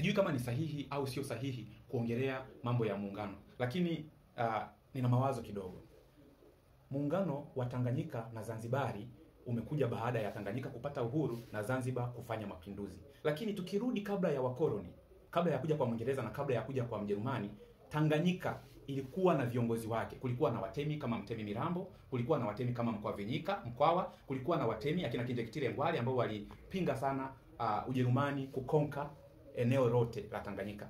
Sijui kama ni sahihi au sio sahihi kuongelea mambo ya muungano, lakini nina mawazo kidogo. Muungano wa Tanganyika na Zanzibari umekuja baada ya Tanganyika kupata uhuru na Zanzibar kufanya mapinduzi. Lakini tukirudi kabla ya wakoloni, kabla ya kuja kwa Mwingereza na kabla ya kuja kwa Mjerumani, Tanganyika ilikuwa na viongozi wake. Kulikuwa na watemi kama Mtemi Mirambo, kulikuwa na watemi kama Mkwavinyika, Mkwawa, kulikuwa na watemi akina Kinjekitile Ngwale ambao walipinga sana Ujerumani kukonka eneo lote la Tanganyika.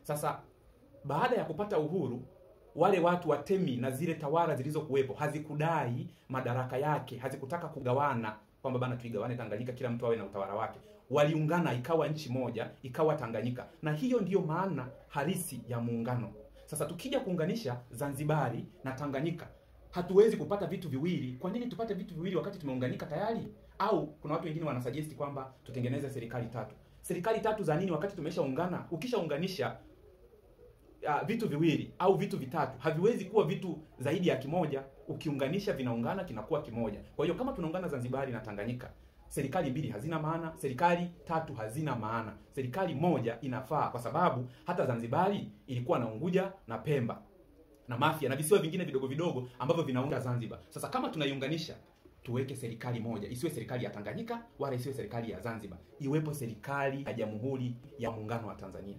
Sasa baada ya kupata uhuru, wale watu watemi na zile tawala zilizokuwepo hazikudai madaraka yake, hazikutaka kugawana kwamba bana tuigawane Tanganyika kila mtu awe na utawala wake. Waliungana ikawa nchi moja, ikawa Tanganyika. Na hiyo ndiyo maana halisi ya muungano. Sasa tukija kuunganisha Zanzibari na Tanganyika, hatuwezi kupata vitu viwili. Kwa nini tupate vitu viwili wakati tumeunganika tayari? Au kuna watu wengine wanasuggest kwamba tutengeneze serikali tatu. Serikali tatu za nini wakati tumeshaungana? Ukishaunganisha vitu viwili au vitu vitatu haviwezi kuwa vitu zaidi ya kimoja. Ukiunganisha vinaungana kinakuwa kimoja. Kwa hiyo kama tunaungana Zanzibari na Tanganyika, serikali mbili hazina maana, serikali tatu hazina maana. Serikali moja inafaa, kwa sababu hata Zanzibari ilikuwa na Unguja na Pemba na Mafia na visiwa vingine vidogo vidogo ambavyo vinaunda Zanzibar. Sasa kama tunaiunganisha, tuweke serikali moja, isiwe serikali ya Tanganyika wala isiwe serikali ya Zanzibar, iwepo serikali ya Jamhuri ya Muungano wa Tanzania.